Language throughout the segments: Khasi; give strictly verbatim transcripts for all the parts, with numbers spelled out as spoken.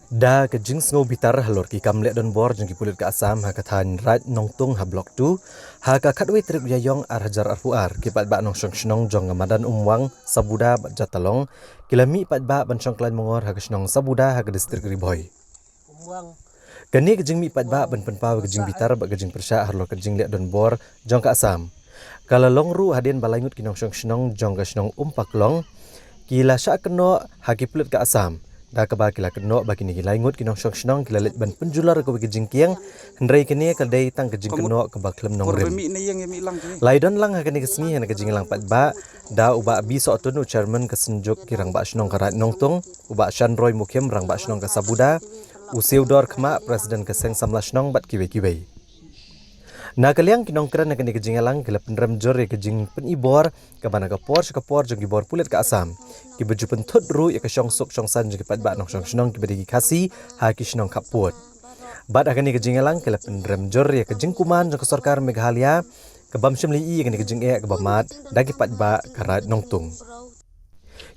Da ka jingsngewbitar halor ki kam leh donbor jong ki pulit ka Assam ha ka thaiñ Raid Nongtung ha Block two, ha ka khatwei tarik u Ïaïong ar hajar arphew ar, ki paidbah nongshong shnong jong ka madan Umwang, Sabuda bad Jatalong, ki la mih paidbah ban shong khlaiñ mongor ha ka shnong Sabuda ha ka distrik Ri Bhoi. Kane ka jingmih paidbah ban pynpaw ka jingbitar bad ka jingpyrshah halor ka jingleh donbor jong ka Assam ka la long ruh hadien ba lai ngut ki nongshong shnong jong ka shnong Umpaklong ki la shah kynnoh ha ki pulit ka Assam, da kaba ki la kynnoh ba kine ki lai ngut ki nongshong shnong ki la leit ban pynjulor ïa kawei ka jingkieng, hynrei kane ka dei tang ka jingkynnoh kaba khlem nongrim. La ïadon lang ha kane ka sngi ha ka jingïalang paidbah da u Bah B Sohtun, u chairman ka Synjuk ki Rangbah Shnong ka Raid Nongtung, u Bah Shanroy Mukhim, Rangbah Shnong ka Sabuda, u Theodore Khmah, president ka Seng Samla Shnong bad kiwei kiwei. Na ka liang ki nongkren ha kane ka jingïalang ki la pynrem jur ïa ka jingpynibor kaba na ka por sha ka por jong ki bor pulit ka Assam kiba ju pynthut ruh ïa ka shongsuk shongsaiñ jong ki paidbah nongshong shnong kiba dei ki Khasi ha ki shnong khappud. Bad ha kane ka jingïalang ki la pynrem jur ïa ka jingkuman jong ka sorkar Meghalaya ka bym shym la ïohi ïa kane ka jingeh kaba mad da ki paidbah ka Raid Nongtung.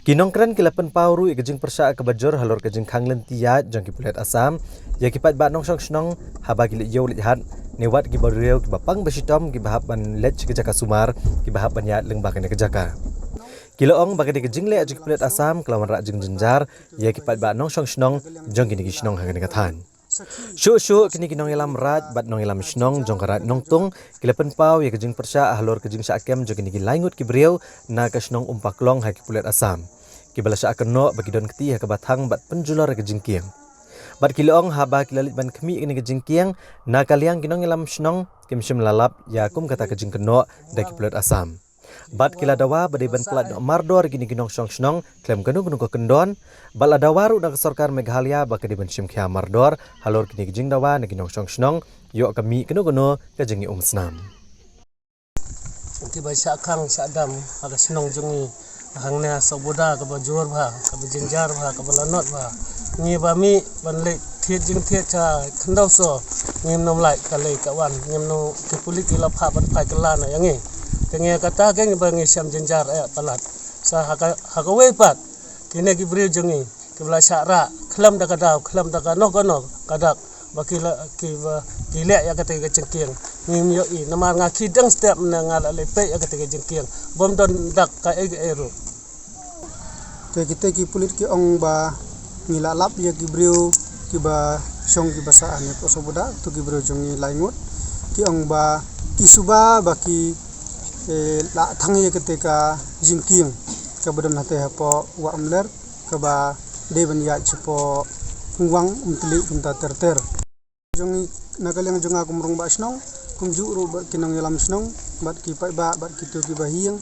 Ki nongkren ki la pynpaw ruh ïa ka jingpyrshah kaba jur halor ka jingkhang lynti ïaid jong ki pulit Assam ïa ki paidbah nongshong shnong haba ki leit ïew leit hat, ne wat kiba briew kiba pang ba shitom kiba hap ban leit sha ka jaka sumar, kiba hap ban ïaid lyngba kane ka jaka. Ki la ong ba kane ka jingleh jong ki pulit Assam ka la wanrah jingjynjar ïa ki paidbah nongshong shnong jong kine ki shnong ha kane ka thaiñ. Shuh shuh kine ki nongïalam raid bad nongïalam shnong jong ka Raid Nongtung ki la pynpaw ïa ka jingpyrshah halor ka jingshah kem jong kine ki lai ngut ki briew na ka shnong Umpaklong ha ki pulit Assam, kiba la shah kynnoh ba ki don kti ha kaba thang bad pynjulor ïa ka jingkieng. Bad ki la ong haba ki la leit ban khmih ïa kane ka jingkieng, na ka liang ki nongïalam shnong kim shym la lap ïa kum kata ka jingkynnoh da ki pulit Assam. Bad ki la dawa ba dei ban pyllait noh mardor ïa kine ki nongshong shnong khlem kano kano ka kyndon. Bad la dawa ruh na ka sorkar Meghalaya ba ka dei ban shim khia mardor halor kine ki jingdawa na ki nongshong shnong, ïoh ka mih kano kano ka jingïaumsnam. Kiba shah khang shah dam ha ka shnong jong ngi, hangne Sabuda, kaba jur bha, kaba jynjar bha, kaba lanot bha. Ngi ba mih ban leit thied jingthied sha khyndew soo, ngim nym lait ka lei ka wan, ngim nym, ki pulit ki la phah ban phai kylla noh ïa ngi. Te ngi kata ka ngi ba ngi shem jynjar eh palat. Sa ha ka, ha kawei pat, kine ki briew jong ngi kiba la shah rah khlem da ka daw, khlem da kano kano ka dak, ba ki la, kiba ki leh ïa kata ka jingkieng. Ngim ïohi namar nga khie dang step ne nga la leit peit ïa kata ka jingkieng, bym don dak kaei kaei ruh. Te kita ki pulit ki ong ba ngi la lap ïa ki briew kiba shong kiba sah hangne hapoh Sabuda, to ki briew jong ngi lai ngut. Ki ong ba ki suba ba ki, eh, la thang ïa kata ka jingkieng kaba don hangtei hapoh Wah Umler, kaba dei ban ïaid shapoh Umwang, Umtylli kumta ter ter. Jong ngi, na ka liang jong nga kum rangbah shnong, kumjuh ruh bad ki nongïalam shnong, bad ki paidbah, bad kito kiba ha ïing,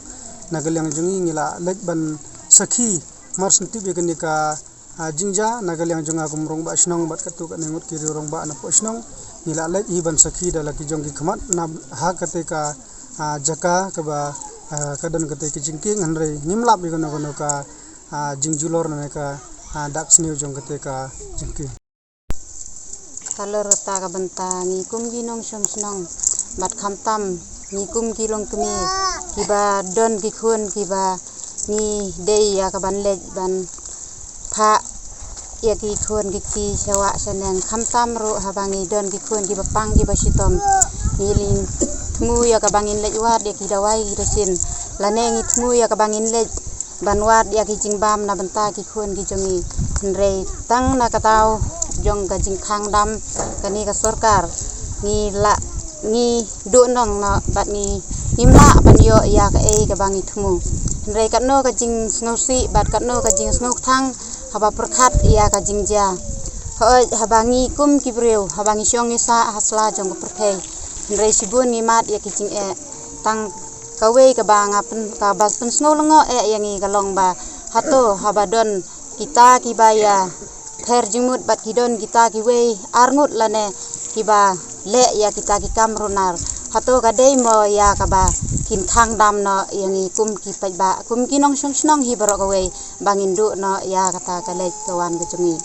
na ka liang jong ngi ngi la leit ban sakhi mar shen tip ïa kane ka, ah, jingjia. Na ka liang jong nga kum rangbah shnong bad katto katne ngut ki riew rangbah napoh shnong, ngi la leit hi ban sakhi da la ki jong ki khmat na ha kata ka, ah, jaka kaba, ah, ka don kata ka jingkieng, hynrei ngim lap ïa kano kano ka, ah, jingjulor ne ka, ah, dak sniew jong kata ka jingkieng. Halor kata ka bynta ngi kum ki nongshong shnong bad khamtam ngi kum ki longkmie kiba don ki khun kiba ngi dei ïa ka ban leit ban phah ïa ki khun ki kti sha wah sha neng, khamtam ruh haba ngi don ki khun kiba pang kiba shitom, ngi leit thmu ïa kaba ngin leit wad ïa ki dawai ki dashin, lane ngi thmu ïa kaba ngin leit ban wad ïa ki jingbam na bynta ki khun ki jong ngi. Hynrei tang na ka daw jong ka jingkhang dam kane ka sorkar, ngi la, ngi duh nong noh bad ngi, ngim lah ban ïoh ïa kaei kaba ngi thmu. Hynrei katno ka jingsngewsih bad katno ka jingsngewkthang haba pyrkhat ïa ka jingjia. Hooid, haba ngi kum ki briew, haba ngi shong ngi sah ha sla jong ka pyrthei, hynrei shibun ngi mad ïa ki jingeh. Tang kawei kaba nga pyn, kaba pynsngew lyngngoh eh ïa ngi ka long ba hato haba don kita kiba ïa pher jingmut bad ki don kita kiwei ar ngut lane kiba leh ïa kita ki kam runar, hato ka dei mo ïa kaba kin khang dam noh ïa ngi kum ki paidbah, kum ki nongshong shnong hi baroh kawei, ba ngin duh noh ïa kata ka leit ka wan ka jong ngi.